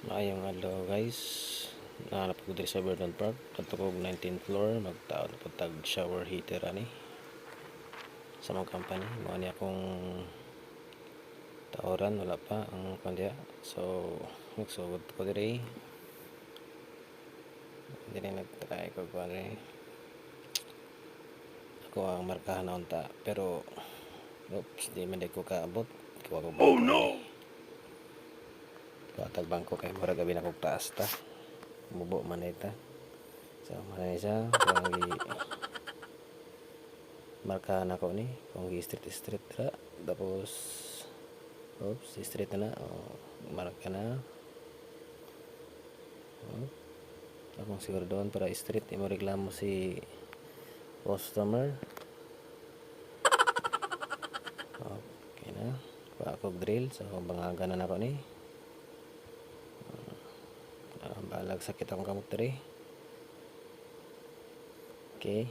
Maayong adlaw, guys. Naa ko diri sa Verdant Park. Adto kog 19th floor, magtaod na pud tag shower heater ani sa among company. Mao ni akong taoran, wala pa ang kuan diha. So magsugod ko diri. Diri nag-try ko kuan diri. Ako ang markahan na unta, pero oops, di man ko kaabot. Kuha ko. Oh no! Kuha tag bangko kay murag abi na kog taas ta. Mubo man ta. So mao na siya, kung gi markahan ako ni, kung gi straight straight ra, tapos oops, straight na na, oh, marka na. Oh. Akong siguro doon para straight, imo reklamo si customer. Okay na. Kuha ako drill, so bangagan na nako ni. Balag sakit akong kamot diri. Okay.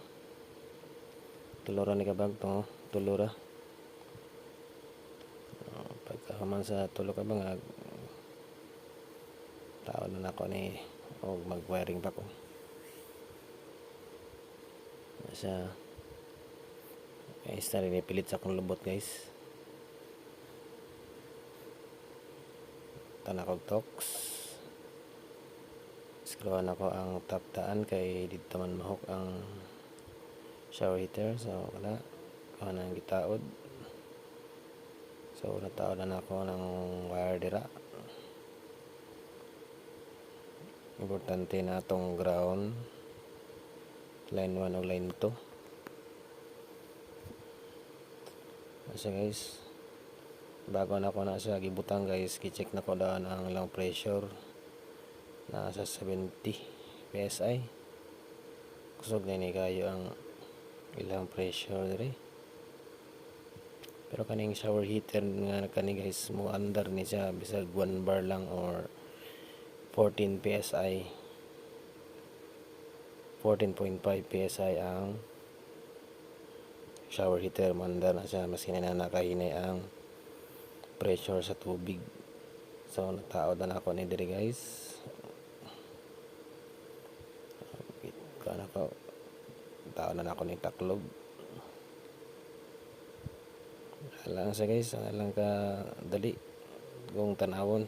Tulo ra ni ka bag to, tulo ra. Pagkahuman sa tulo ka bangag, taod na nako ni og mag-wiring pa ko. Sa guys, ni pilit sa akong lubot, guys. Tanak og Torx. Screwan ako ang top daan kay didto man mahok ang shower heater, so wala kuha na ang gitaod. So nataod na nako ng wire dira. Importante na atong ground, line 1 o line 2. Asa guys, bago na ako na siya gibutang, guys, gi-check na ko daan ang ilang pressure, nasa 70 PSI. Kusog na ni kayo ang ilang pressure diri. Pero kaning shower heater nga kani, guys, mo andar ni siya bisag 1 bar lang or 14 PSI, 14.5 PSI ang shower heater, mandar na siya maski na nakahinay ang pressure sa tubig. So nataod na ako ni diri, guys. Kuan ako, taod na nako ni taklob lang siya, guys. Ana lang ka dali kung tanawon,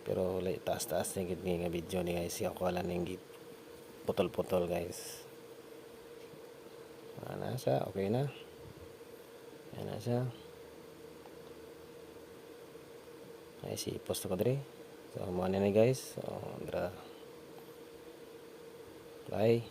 pero like, taas taas ni gid ni nga video ni, guys. Ako lang ning putol-putol, guys. Ana siya, okay na. Ana siya. Ay, si post ko diri. So mo ni, guys. So dira. Bye.